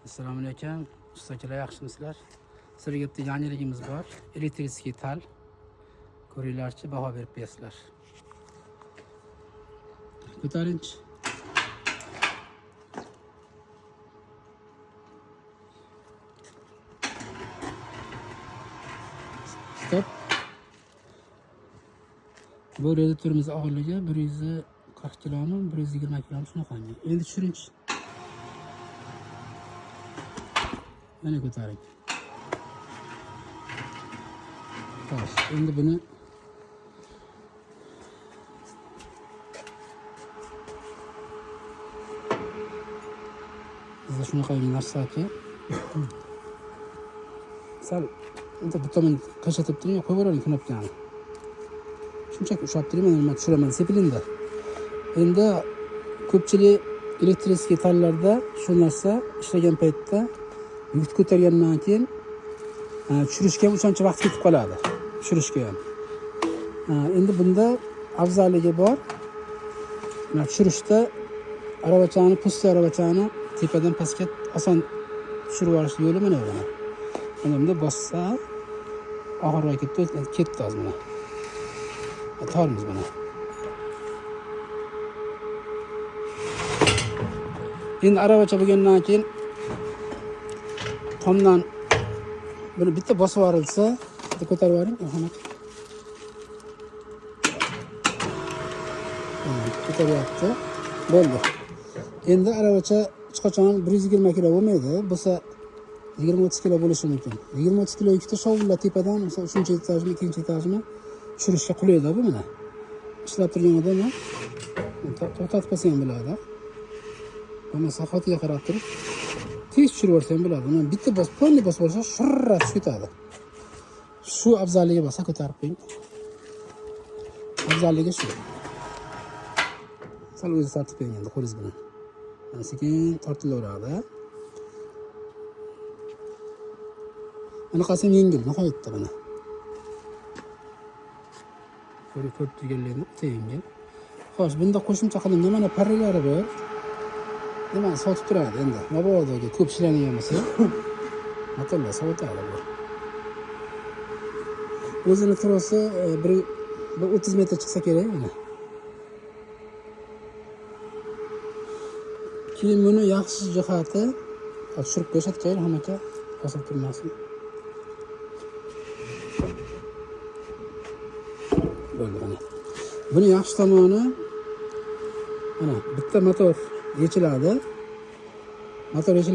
Assalomu alaykum. Ustachilar, yaxshimisizlar? Sizlarga bitta yangiligimiz bor. Электрический tal. Ko'ringlarchi, baho berib qo'yasizlar. Ko'taringchi. Stop. Bu reduktorimiz og'irligi 140 kilomi, 120 kilomi shunaqangi. Endi tushiringchi. Mana ko'taring. Xo'sh, endi buni bizda shunaqangi narsaki sal bitta bu tomon qashatib turing, qo'yib yuboring knopkani. Shunchaki ushlab turing, man tushiraman sepilinda. Endi ko'pchilik электрический tallarda shu narsa ishlagan paytda yukni ko'targandan keyin tushirishga ham o'shancha vaqt ketib qoladi. Tushirishga ham. Endi bunda afzalligi bor. Mana tushirishda aravachani, пустой aravachani tepadan pastga oson tushirib olish yo'li mana bu. Mana. Mana bunda bossa oxirroq ketdi, ketdi hozir mana. Tormiz mana. Endi aravacha bo'lgandan keyin tomdan buni bitta bosib yuborilsa, bitta ko'tarib yuboring, Ilhom aka. Ko'taryapti. Bo'ldi. Endi aravacha hech qachon 120 kilo bo'lmaydi. Bo'lsa 20-30 kilo bo'lishi mumkin. 20-30 kilo ikkita shovullar tepadan, misol 3-etajmi, 2-etajmi tushirishga qulayda bu mana. Ishlab turgan odam to'xtatib qo'ysa ham bo'ladi. Bo'lmasa xotiga qarab turib tez tushirib yuborsa ham bo'ladi. Uni bitta bosib, полный bosib olsa shirra tushib ketadi. Shu afzalligi bo'lsa ko'tarib qo'ying. Afzalligi shu. Sal o'zi tortib qo'ying endi qo'lingiz bilan. Mana sekin tortilaveradi. Bunaqasi ham yengil, nihoyatda mana. Ko'rib turganlaringiz o'ta yengil. Xo'sh, bunda qo'shimcha qilingan mana parralari bor. Nimani sotib turadi endi. Mabodo ko'p ishlangan bo'lsa, motorlar sovutadi bu. O'zini trosi bir 30 metr chiqsa kerak mana. Keyin buni yaxshi jihati tushirib qo'yishadi, Ilhom aka, osilib turmasin. Bo'ldi mana. Buni yaxshi tomoni mana bitta motor yechiladi. Motor yechilgan